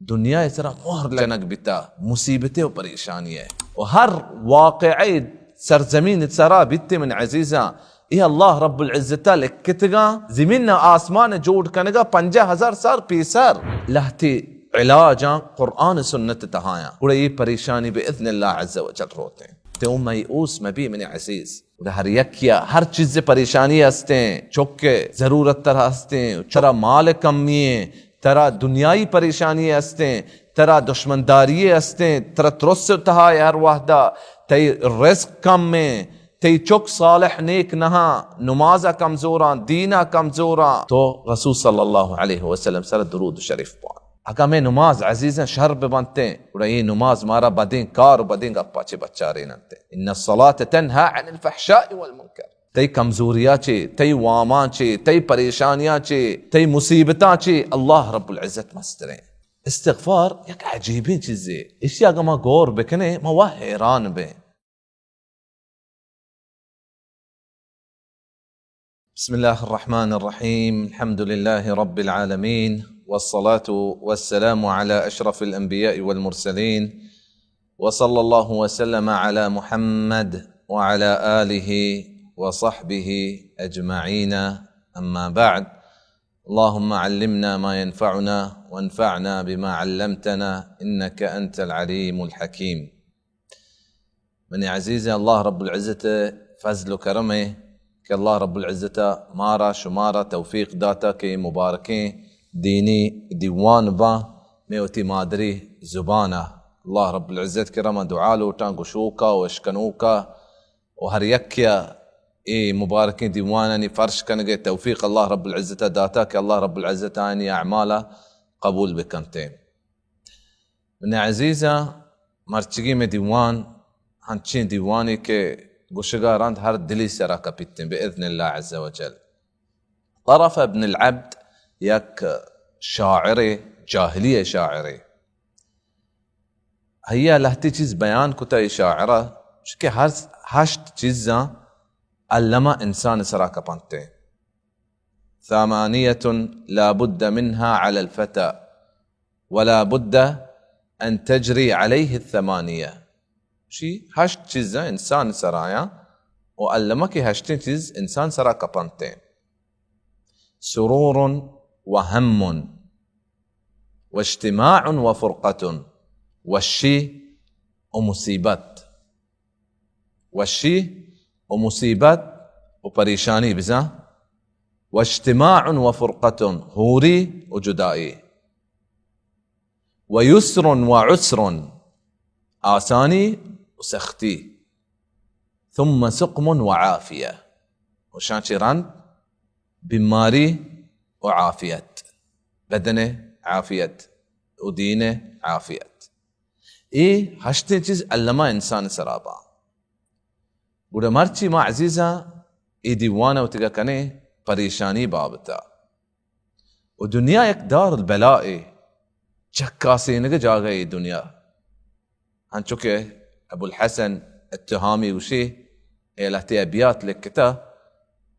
دنیا ءِ سرا مہر جنگ بیتا، مصیبتے و پریشانی ءِ۔ و ہر واقعہ سرزمین سرا بیتے من عزیزاں، اے اللہ رب العزت ءَ لکھتگاں، زمین ءُ آسمان جوڑ کنگا پنجاہ ہزار سال پیسر۔ لہتے علاجاں قرآن سنت تہایاں، گڑا اے پریشانی بہ اذن اللہ عز و جل روتیں۔ تے او مئی اوس مبی من عزیز۔ گڑا ہر یکیا ہر چیز پریشانی ہستیں، چک ضرورت ترا ہستیں، ترا مال کمی ہیں، ترا دنیائی پریشانی ہستیں، ترا دشمنداری ہستیں، ترا ترس تہا ہر وحدا، تئی رزق کم ہیں، تئی چک صالح نیک نہاں، نماز کمزوراں، دینا کمزوراں، تو رسول صلی اللہ علیہ وسلم سر درود شریف بوان۔ اگاں مئے نماز عزیزاں شر بہ بنتیں، گڑا اے نماز مارا بدیں کار و بدیں گپا چہ بچاریننت۔ ان الصلاة تنہی عن الفحشاء والمنکر۔ تئی کمزوریا چے، تئی واماں چے، تئی پریشانیاں چے، تئی مصیبتاں چے، اللہ رب العزت مستریں۔ استغفار یک عجیبیں چیزے۔ اشی اگاں ما غور بکنیں، ما وا حیران بیں۔ بسم الله الرحمن الرحيم. الحمد لله رب العالمين، والصلاة والسلام على أشرف الأنبياء والمرسلين، وصلى الله وسلم على محمد وعلى آله وصحبه أجمعين. أما بعد، اللهم علمنا ما ينفعنا وانفعنا بما علمتنا إنك أنت العليم الحكيم. منی عزیزیں، اللہ رب العزت ءِ فضل و کرم ایں کہ اللہ رب العزت ءَ مارا شمارا توفیق داتا کہ اے مبارکیں دینی دیوان باں مئے وتی مادری زبان ءَ۔ اللہ رب العزت کرا ما دعا لوٹاں گشوکا و اشکنوکا و ہر یکیا اے مبارکیں دیوانانی فرش کنگے توفیق اللہ رب العزت ءَ داتا کہ اللہ رب العزت آیانی اعمال ءَ قبول بکنتیں۔ منی عزیزاں، مرچیگیں مئے دیوان ہنچیں دیوانے کہ گوشگا رند ہر دلی سرا کپیتیں بہ اذن اللہ عز و جل۔ طرف ابن العبد یک شاعرے، جاہلی شاعرے۔ ہیا لہتی چیز بیان کتا اے شاعرہ کہ ہر ہشت چیزاں الما انسان سرا کپنتے۔ ثمانية لا بد منها على الفتى ولا بد أن تجري عليه الثمانية۔ شی ہشت چیزاں انسان سرایاں و الما کہ ہشتیں چیز انسان سرا کپنتیں۔ سرور وهم واجتماع وفرقة، وشی و مصیبت۔ وشی و مصیبت و پریشانی بزاں، واجتماع وفرقة، ہوری و جدائی، ويسر وعسر، آسانی و سختی، ثم سقم وعافية، و شاں چہ رند بیماری و عافیت، بدن عافیت و دین عافیت۔ اے ہشتیں چیز الما انسان سرا باں۔ گڑا مرچی ما عزیزاں اے دیوان ءَ وتیگا کنیں پریشانی بابتا۔ و دنیا یک دار البلاء، چکاسینگ جاگہ اے دنیا۔ ہنچو کہ ابو الحسن التہامی گوشی، اے لہتے ابیات لکھتا،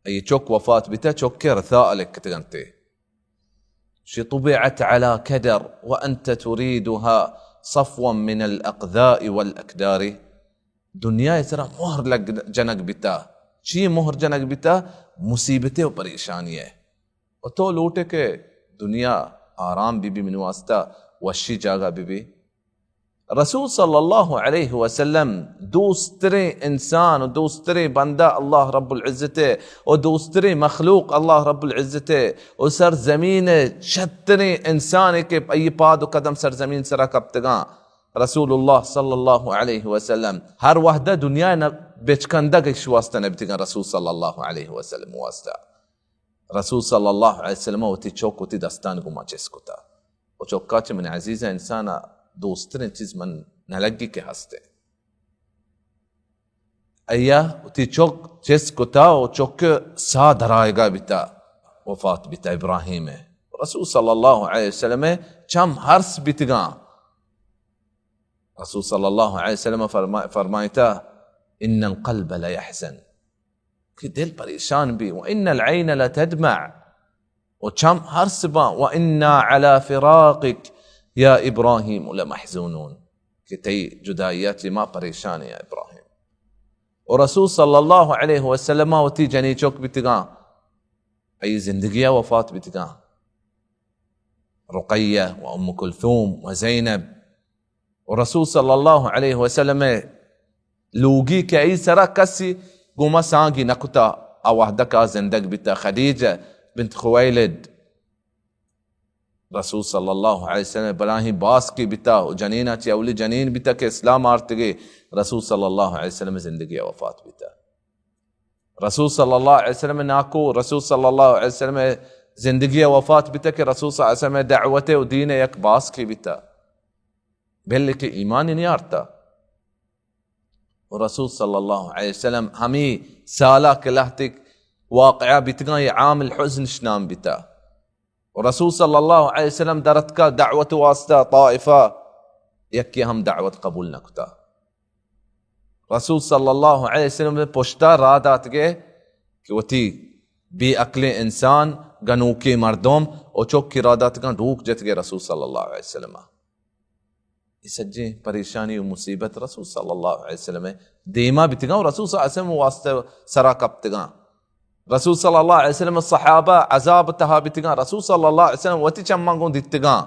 اے چک وفات بیتا، چک کے رثاء لکھتگنتے۔ شی طبعت على كدر وأنت تريدها صفوا من الأقذاء والأكدار۔ دنیا ءِ سرا مہر لگ، جنگ بیتا۔ چی مہر جنگ بیتا؟ مصیبتے و پریشانی ءِ۔ و تو لوٹے کہ دنیا آرام بی بی، من واسطہ وشی جاگہ بی بی۔ رسول صلی اللہ علیہ وسلم دوستریں انسان و دوستریں بندہ اللہ رب العزت ءِ و دوستریں مخلوق اللہ رب العزت ءِ و سرزمین ءِ شتریں انسانے کہ ای پاد و قدم سرزمین سرا کپتگاں۔ رسول اللہ صلی اللہ علیہ وسلم ہر وہدہ دنیا ءَ نہ بچکندگ اش واسطہ نبیتگاں، رسول صلی اللہ علیہ وسلم واسطہ۔ رسول صلی اللہ علیہ وسلم وتی چک وتی دستان گما چست کتا۔ و چکا چہ من عزیزیں انسانا دوستریں چیز من نلگی کہ ہستے۔ ایا وتی چک چست کتا و چک سا درائگا بیتا، وفات بیتا ابراہیم ءِ۔ رسول صلی اللہ علیہ وسلم ءِ چم ہرس بیتگاں۔ رسول صلی اللہ علیہ وسلم فرما-، فرمائتا، ان القلب لیحزن، کہ دل پریشان بی، و ان العین لتدمع، و چم ہرس باں، و انا علی فراقک یا ابراہیم لمحزونون، کہ تئی جدائی ءَ چہ ما پریشان ایں، یا ابراہیم۔ و رسول صلی اللہ علیہ وسلم ءَ وتی جنی چک بیتگاں، ای زندگی ءَ وفات بیتگاں، رقیہ و ام کلثوم و زینب۔ و رسول صلی اللہ علیہ وسلم ءِ لوگی کہ ای سرا کسی گوما سانگی نکتا، آ وحدکا زندگ بیتا، خدیجہ بنت خویلد۔ رسول صلی اللہ علیہ وسلم بلاہیں باسکے بیتا و جنینا چہ اولی جنین بیتا کہ اسلام آرتگے۔ رسول صلی اللہ علیہ وسلم زندگی ءَ وفات بیتا۔ رسول صلی اللہ علیہ وسلم ناکو، رسول صلی اللہ علیہ وسلم زندگی ءَ وفات بیتا کہ رسول صلی اللہ علیہ وسلم دعوت و دین یک باسکے بیتا، بلے کہ ایمان نیارتا۔ و رسول صلی اللہ علیہ وسلم ہمی سالا کہ لہتے واقعہ بیتگاں، یہ عام الحزن شنام بیتا۔ و رسول صلی اللہ علیہ وسلم درتکا دعوت واسطہ طائفہ، یکی ہم دعوت قبول نکتا۔ رسول صلی اللہ علیہ وسلم پشتا راہ داتگے کہ وتی بے عقلیں انسان، گنوکیں مردم و چکی راہ داتگاں، ڈوک جتگے رسول صلی اللہ علیہ وسلم۔ اے سجیں پریشانی و مصیبت رسول صلی اللہ علیہ وسلم دیما بیتگاں و رسول صلی اللہ علیہ وسلم واسطہ سرا کپتگاں۔ رسول صلی اللہ علیہ وسلم صحابہ عذاب تہا بیتگاں، رسول صلی اللہ علیہ وسلم وتی چماں گوں دیتگاں۔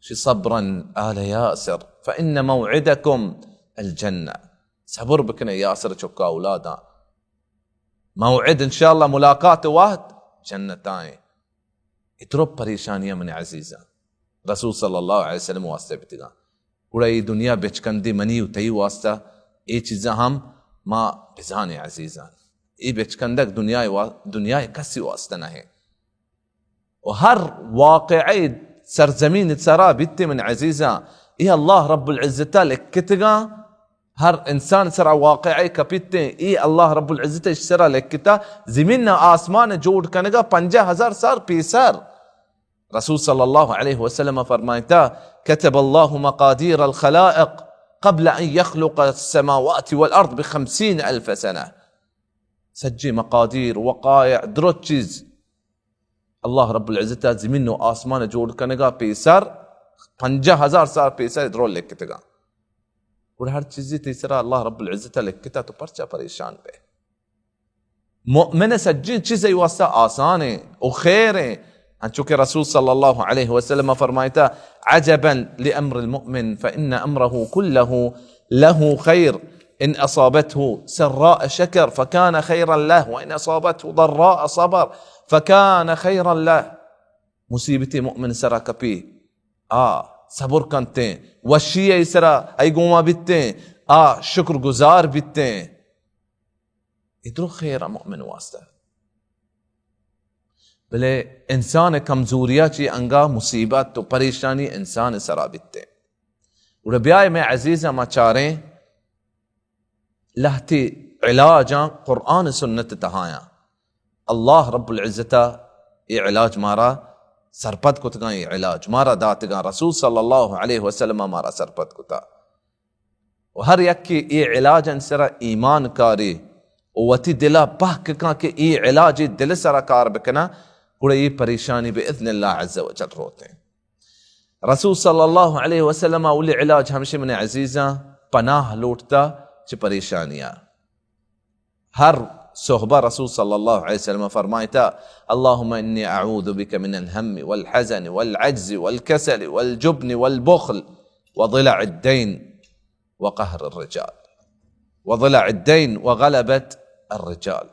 شی صبرا آل یاسر فإن موعدکم الجنہ۔ صبر بکنے یاسر چکا اولاداں، موعد انشاءاللہ ملاقات وہد جنتائیں۔ اترو پریشانیاں من عزیزاں رسول صلی اللہ علیہ وسلم واسطہ بیتگاں۔ گڑا اے دنیا بچکندے منی و تئی واسطہ، اے چیزاں ہم ما بزانیں عزیزاں۔ اے بچکندگ دنیا وا-، دنیا کسی واسطہ نہ ہے۔ و ہر واقعہ سرزمین سرا بیتے من عزیزاں، اے اللہ رب العزت لکتگاں۔ ہر انسان سرا واقعہ کپیتے، اے اللہ رب العزت اش سرا لکتا۔ زمین آسمان جوڑ کنگا پنجاہ ہزار سال پیسر۔ رسول صلی اللہ علیہ وسلم فرمائتا، كتب الله مقادير الخلائق قبل أن يخلق السماوات والأرض بخمسين ألف سنة۔ سجی مقادیر، وقائع، درست چیز اللہ رب العزت زمین و آسمان جوڑ کنگا پیسر پنجاہ ہزار سال پیسر درو لکتگا۔ گڑا ہر چیزی تئی سرا اللہ رب العزت لکتا، تو پرچا پریشان بے؟ مؤمن سجیں چیز ای واسطہ آسان ہیں و خیر ہیں۔ انچو کہ رسول صلی اللہ علیہ وسلم فرمائتا، عجبا لامر المؤمن فان امره كله له خير، ان اصابته سراء شكر فكان خيرا له وان اصابته ضراء صبر فكان خيرا له۔ مصیبت مؤمن سرا کپی، آ صبر کنتیں، وشی ای سرا ای گوما بیتیں، آ شکر گزار بیتیں۔ اے درو خیر مؤمن واسطہ۔ بلے انسان کمزوریا چی انگا مصیبت و پریشانی انسان سرا بیتے۔ گڑا بیائے میں عزیز ما چاریں لہتی علاجاں قرآن سنت تہایاں۔ اللہ رب العزت اے علاج مارا سرپد کتگاں، اے علاج مارا داتگاں، رسول صلی اللہ علیہ وسلم مارا سرپد کتا۔ و ہر یکے اے علاج ان سرا ایمان کاری و وتی دلا پہک کن کہ اے علاج دل سرا کار بکنا، گڑا اے پریشانی بہ اذن اللہ عز و جل روتیں۔ رسول صلی اللہ علیہ وسلم اولی علاج ہمشی من عزیزاں پناہ لوٹتا چہ پریشانیاں۔ ہر صحبہ رسول صلی اللہ علیہ وسلم فرمائتا، اللهم إني أعوذ بك من الهم والحزن والعجز والكسل والجبن والبخل وضلع الدين وقهر الرجال، وضلع الدين وغلبة الرجال۔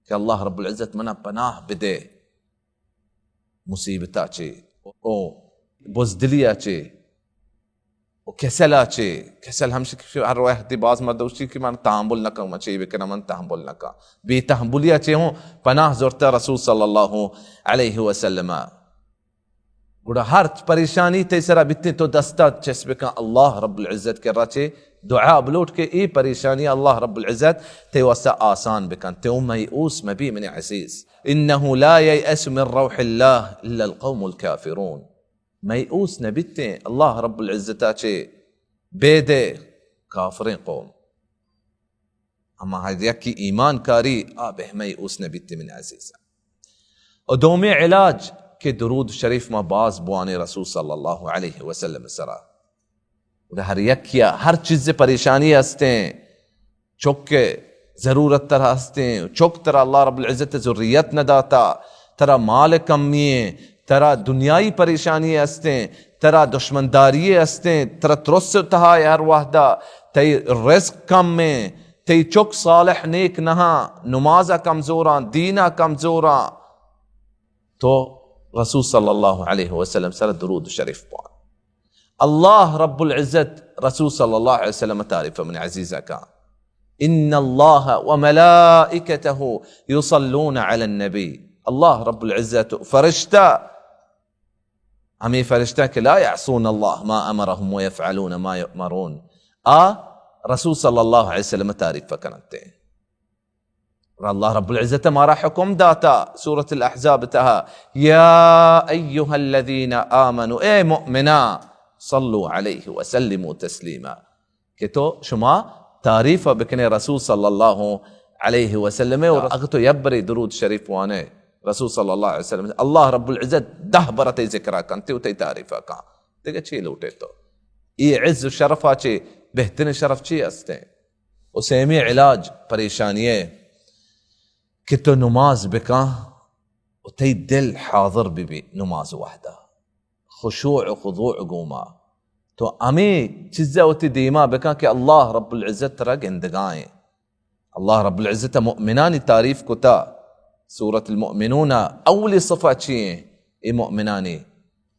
کہ اللہ رب العزت منا پناہ بدے مصیبتا چے، او بزدلیا چے، و کسلا چے، کسل ہمشی کہ ہر وہدی باز مردوشی کہ من تحمل نہ کن، من چے بکنم، من تحمل نہ کن۔ بے تحملیا چے ہوں پناہ زرتا رسول صلی اللہ علیہ وسلم۔ گڑا ہر پریشانی تے سرا بیتیں تو دستا چس بکن اللہ رب العزت کرا چے دعا بلوٹ کہ اے پریشانی اللہ رب العزت تے واسطہ آسان بکن۔ تے او میؤوس مبی من عزیز۔ إنه لا ييأس من روح الله إلا القوم الكافرون۔ میؤوس نہ بیتیں اللہ رب العزتا چے بید کافریں قوم۔ اما ہر یکی ایمان کاری آ بہ میؤوس نہ بیتیں من عزیزاں۔ و دومی علاج کہ درود شریف ما باز بوانیں رسول صلی اللہ علیہ وسلم سرا۔ گڑا ہر یکیا ہر چیز پریشانی ہستیں، چک ضرورت ترا ہستیں، چک ترا اللہ رب العزت ذریت نہ داتا، ترا مال کمی ہیں، ترا دنیائی پریشانی ہستیں، ترا دشمنداری ہستیں، ترا ترس تہا ہر وحدہ، تئی رزق کم ہیں، تئی چک صالح نیک نہاں، نمازا کمزوراں، دینا کمزوراں، تو رسول صلی اللہ علیہ وسلم سر درود شریف بوان۔ اللہ رب العزت رسول صلی اللہ علیہ وسلم تعریف من عزیزہ کا، ان اللہ و ملائکتہ یصلون علی النبی۔ اللہ رب العزت فرشتہ، ہمیں فرشتہ کہ لا یعصون اللہ ما امرهم ویفعلون ما یؤمرون، آ رسول صلی اللہ علیہ وسلم تعریف کنتے۔ اور اللہ رب العزت مارا حکم داتا سورۃ الاحزاب تہا، یا ایھا الذین آمنوا، اے مؤمنا، صلوا علیہ وسلموا تسلیما، کہ تو شما تعریف بکنے رسول صلی اللہ علیہ وسلم، اور اگر تو یک برے درود شریف وانے رسول صلی اللہ علیہ وسلم، اللہ رب العزت دہ برے تئی ذکرہ کنتے و تئی تعریف کن۔ دیگہ چی لوٹے تو؟ یہ عز و شرفا چے بہترین شرف چی ہستے؟ و سیمی علاج پریشانی ہے کہ تو نماز بکن و تئی دل حاضر بی بی نماز وحدہ، خشوع و خضوع گوما۔ تو ہمیں چیزا وتی دیما بکن کہ اللہ رب العزت ترا گندگائیں۔ اللہ رب العزت مؤمنانی تعریف کتا۔ سورۃ المؤمنون اولی صفحہ چی ہیں؟ اے مؤمنانی،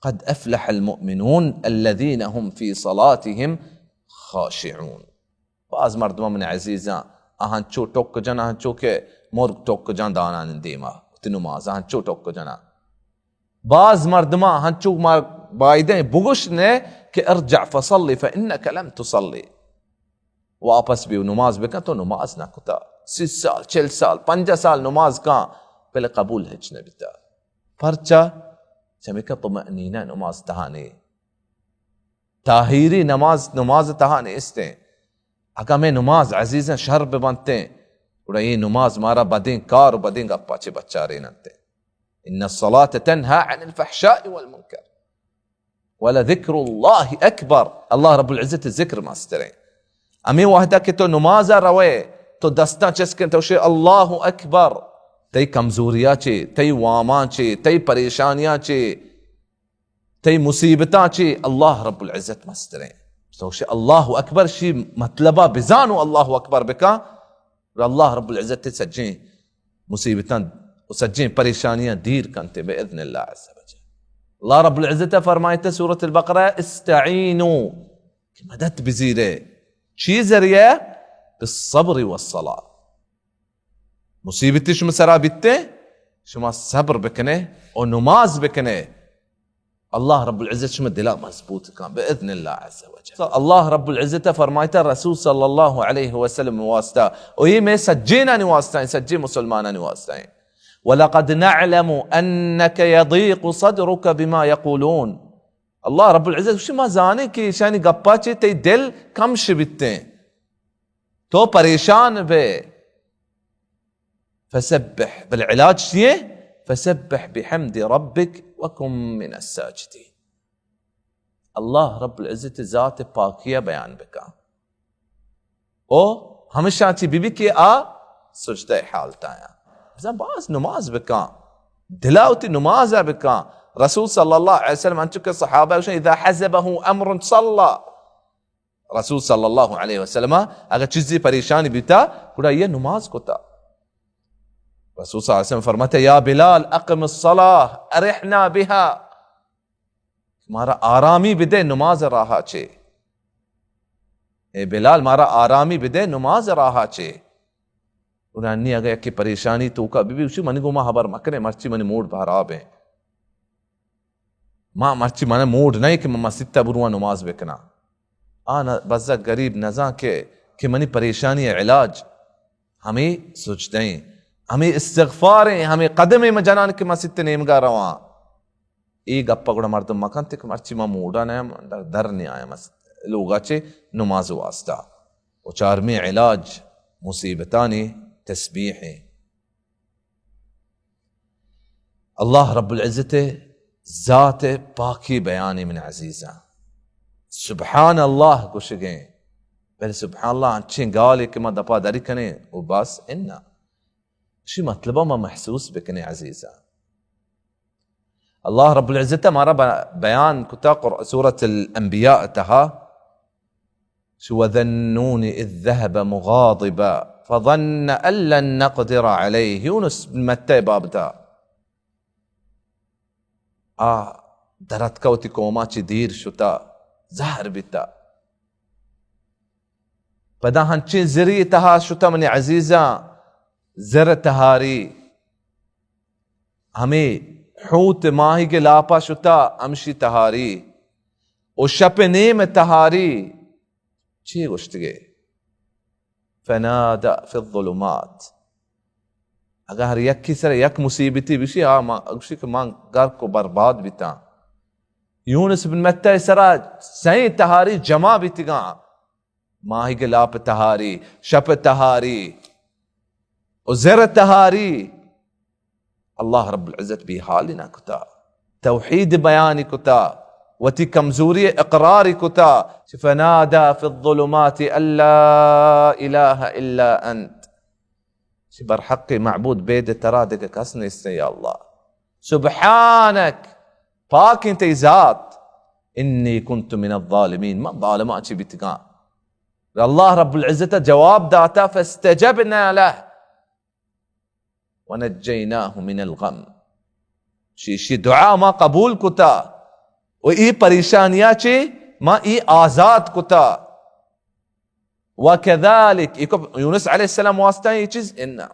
قد افلح المؤمنون الذین هم فی صلاتهم خاشعون۔ باز مردم من عزیزاں، آ ہنچو ٹک جن، ہنچو کہ مرگ ٹک جن دانان دیما، وتی نماز ہنچو ٹک جن۔ باز مردم ہنچو مار بایدیں بگوش نے کہ ارجع فصلی فانک لم تصلی۔ واپس بی و نماز بکن، تو نماز نہ کتا۔ سی سال، چل سال، پنجاہ سال نماز کن، پہلے قبول ہچ نہ بیتا۔ پرچا؟ چمیکہ طمأنینہ نماز تہا نے۔ تاہیری نماز، نماز تہا نیستیں۔ اگاں ہمیں نماز عزیزاں شر ببنتیں، گڑا یہ نماز مارا بدیں کار و بدیں گپا چے بچاریننتیں۔ ان الصلاة تنہی عن الفحشاء والمنکر ولذکر اللہ اکبر۔ اللہ رب العزت ذکر مستریں۔ ہمیں وحدہ کہ تو نماز روے، تو دستاں چسکن، تو شے اللہ اکبر۔ تئی کمزوریا چے، تئی وامان چے، تئی پریشانیاں چے، تئی مصیبتاں چے اللہ رب العزت مستریں۔ تو شے اللہ اکبر، شی مطلبا بزانو اللہ اکبر بکا، اور اللہ رب العزت سجیں مصیبتاں و سجیں پریشانیاں دیر کنتے باذن اللہ عز وجل۔ اللہ رب العزت فرمائیتے سورۃ البقرہ، استعینوا، کہ مدد بزیرے۔ چی ذریعہ؟ بالصبر والصلاة۔ مصیبتی شما سرا بیتے، شما صبر بکنے و نماز بکنے، اللہ رب العزت شما دلا مضبوط کن باذن اللہ عز وجل۔ تو اللہ رب العزت فرمائتا رسول صلی اللہ علیہ وسلم واسطہ، و یہ میں سجینانی واسطہ ہیں، سجین مسلمانانی واسطہ ہیں۔ ولقد نعلم انک یضیق صدرک بما یقولون۔ اللہ رب العزت گوشی، ما زانیں کہ ایشانی گپا چے تئی دل کم شبیتیں، تو پریشان بے۔ فسبح، بل علاج چیے؟ فسبح بحمد ربک وکن من الساجدین۔ اللہ رب العزت ذات پاکیہ بیان بکا۔ او ہمیشہ چی بی بی کہ آ سجدہ حالت آیا۔ بزن باز نماز بکا، دلا وتی نماز بکا۔ رسول صلی اللہ علیہ وسلم انچو کہ صحابہ گوشن، اذا حزبه امر صلی۔ رسول صلی اللہ علیہ وسلم اگر چیزی پریشانی بیتا، گڑا یہ نماز کتا۔ رسول صلی اللہ علیہ وسلم فرماتے، یا بلال اقم الصلاة ارحنا بها، مارا آرامی بدے نماز راہا چے۔ اے بلال، مارا آرامی بدے نماز راہا چے۔ گڑا انی اگر یکی پریشانی توکا بی بی، گوشی، منی گوما حبر مکنے، مرچی منی موڈ خراب ہیں۔ ما مرچی منا موڈ نہیں کہ من مسیت بروان نماز بکناں۔ آ نہ، بزگ غریب نزان کہ، کہ منی پریشانی علاج ہمیں سجدہ ہیں، ہمیں استغفار ہیں، ہمیں قدم ہیں، من جنان کہ مسیت نیمگا رواں۔ اے گپا گڑا مردم مکنت کہ مرچی ما موڈا نہ، در، در نیایا مسیت لوگا چے نماز واسطہ۔ و چارمی علاج مصیبتانی تسبیح ہیں۔ اللہ رب العزت ذات پاکی بیانی من عزیزاں۔ سبحان اللہ گوشگیں، بلے سبحان اللہ انچیں گالے کہ ما دپا دری کنیں و بس انا۔ اشی مطلبا ما محسوس بکنیں عزیزاں۔ اللہ رب العزت مارا ب-، بیان کتا قر-، سورة الانبیاء تہا، شو وذنون اذ ذهب مغاضبا فظن ان لن نقدر عليه، یونس بن متى بابتا۔ آ درتکا وتی قوما چی دیر شتا، زہر بیتا۔ پدا ہنچیں زری تہا شتا منی عزیزاں، زر تہاری، ہمے حوت ماہیگ لاپا شتا، ہمشی تہاری، و شپ نیم تہاری، چی گوشتگے؟ فنادى في الظلمات۔ اگاں ہر یکی سر یک مصیبتی بشی، آ ما، گوشی کہ من غرق و برباد بیتاں۔ یونس بن متى سرا سئیں تہاری جمع بیتگاں۔ ماہیگ لاپ تہاری، شپ تہاری و زر تہاری۔ اللہ رب العزت بے حال نہ کتا، توحید بیان کتا، وتی کمزوری اقرار کتا۔ فنادى في الظلمات ان لا اله الا انت۔ چی برحق معبود بید ترا دگہ کس نیست یا اللہ۔ سبحانک، پاکیں تئی ذات۔ انی کنت من الظالمین، من ظالماں چی بیتگاں۔ اللہ رب العزت جواب داتا، فاستجبنا له ونجيناه من الغم۔ شی، شی دعا ما قبول کتا و ای پریشانیا چی ما ای آزاد کتا۔ وكذلك، ایکو یونس علیہ السلام واسطہ یہ چیز انا۔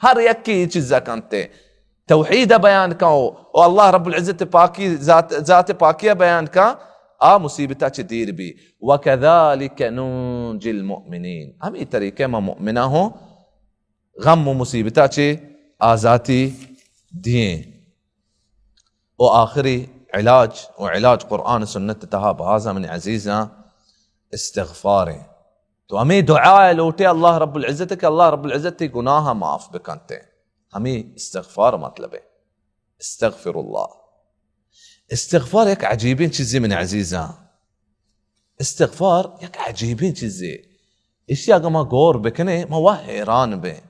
ہر یکی یہ چیز کنتے۔ توحید بیان کن و اللہ رب العزت پاکی ذات، ذات پاکیہ بیان کن، آ مصیبتا چی دیر بی۔ وكذلك ننجي المؤمنين۔ ہمی طریقے ما مؤمنہ ہوں غم و مصیبتا چی آزاتی دیں۔ و آخری علاج، و علاج قرآن سنت تہا بازا من عزیزاں استغفار ہیں۔ تو ہمیں دعا ہے لوٹے اللہ رب العزت کہ اللہ رب العزت تی گناہ معاف بکنتے۔ ہمیں استغفار مطلب ہے۔ استغفر اللہ۔ استغفار یک عجیبیں چیزی من عزیزاں۔ استغفار یک عجیبیں چیزے۔ اشی اگہ ما غور بکنیں، ما وا حیران بیں۔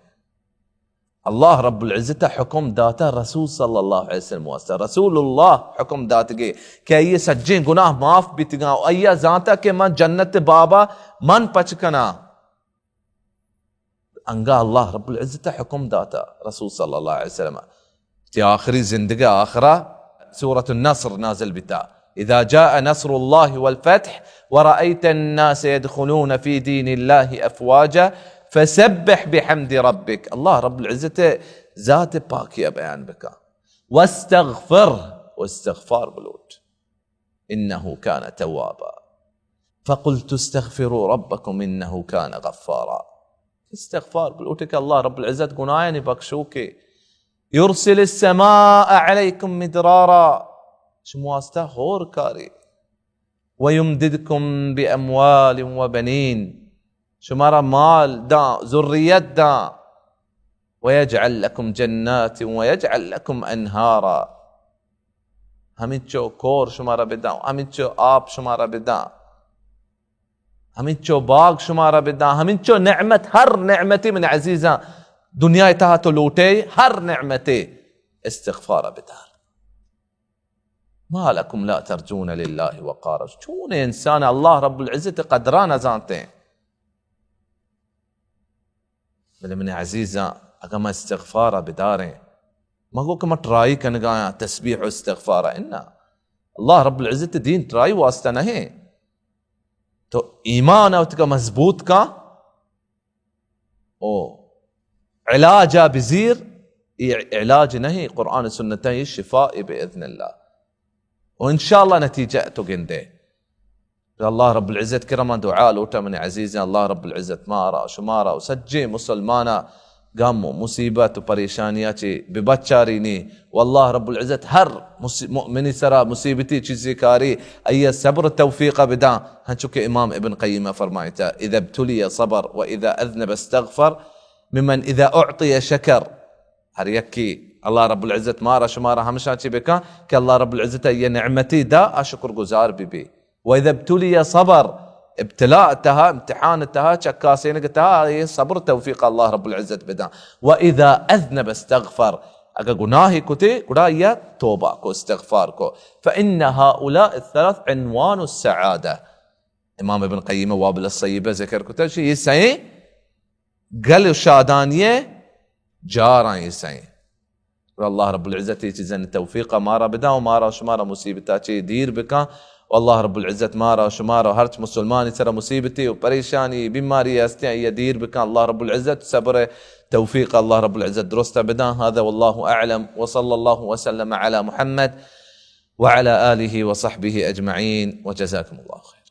اللہ رب العزت حکم داتا رسول صلی اللہ علیہ وسلم واسطہ۔ رسول اللہ حکم داتگے کہ آئی سجیں گناہ معاف بیتگاں و آئی زانتا کہ من جنت بابا من پچ کناں۔ انگا اللہ رب العزت حکم داتا رسول صلی اللہ علیہ وسلم۔ تی آخری زندگی آخرا سورة النصر نازل بتا۔ اذا جاء نصر الله والفتح ورأيت الناس يدخلون في دين الله أفواجا فسبح بحمد ربك۔ اللہ رب العزت ذات پاکیہ بیان بکا۔ واستغفر، و استغفار بلوٹ۔ انه كان توابا۔ فقلت استغفروا ربكم انه كان غفارا۔ استغفار بلوٹے کہ اللہ رب العزت گناہانی بخشوکے۔ يرسل السماء عليكم مدرارا۔ شما واسطہ ہور کاری۔ ويمددكم بأموال وبنين۔ شمارا مال داں، ذریت داں۔ ويجعل لكم جنات ويجعل لكم أنهارا۔ ہمینچو کور شمارا بداں، ہمینچو آپ شمارا بداں، ہمینچو باغ شمارا بداں، ہمینچو نعمت، ہر نعمتی من عزیزاں دنیا تہا تو لوٹے، ہر نعمتے استغفار بدار۔ ما لكم لا ترجون لله وقارا۔ چون انسان اللہ رب العزت قدرا نزانتے؟ بلے منی عزیزاں، اگاں ما استغفار ء بداریں، ما گو کہ ما ٹرائی کنگایاں تسبیح و استغفار ء، انا، اللہ رب العزت دین ٹرائی واسطہ نہ ہیں۔ تو ایمان ء وتکا مضبوط کن، او علاج ء بزیر، یہ علاج نہیں، قرآن سنت یہ شفا باذن اللہ، و انشاءاللہ نتیجہ تو گندے۔ اللہ رب العزت کرا من دعا لوٹا، من عزیزیں، اللہ رب العزت مارا، شمارا و سجیں مسلمانا غم و مصیبت و پریشانیا چے ببچارینی، و اللہ رب العزت ہر مصی-، مؤمنی سرا مصیبتی چیزے کاری، ایا صبر توفیق بداں، ہنچو کہ امام ابن قیم فرمائتا، اذا ابتلی صبر و اذا اذنب استغفر، ممن اذا اعطی شکر۔ ہر یکی اللہ رب العزت مارا شمارا ہمشاں چی بکن کہ اللہ رب العزت یہ نعمتی دا، آ شکر گزار بی بی۔ و اذا ابتلی صبر، ابتلاء تہا، امتحان تہا، چکاسینگ تہا، یہ صبر توفیق اللہ رب العزت بدن۔ و اذا اذنب استغفر، اگر گناہی کتے، گڑا یا توبہ کو، استغفار کو۔ فإن هؤلاء الثلاث عنوان السعادة۔ امام ابن قیم وابل الصیبہ ذکر کتا، یہ سئیں گل و شادانی جاراں یہ سئیں۔ و اللہ رب العزت یہ چیزانی توفیق مارا بداں و مارا و شمارا مصیبتا چی دیر بکاں۔ و اللہ رب العزت مارا و شمارا و ہرچ مسلمانی سر مصیبتی و پریشانی بیماری ہستیں، یہ دیر بکاں۔ اللہ رب العزت صبر توفیق اللہ رب العزت درست بداں۔ هذا والله أعلم، وصلى الله وسلم على محمد وعلى آله وصحبه أجمعين، وجزاكم الله خيرا۔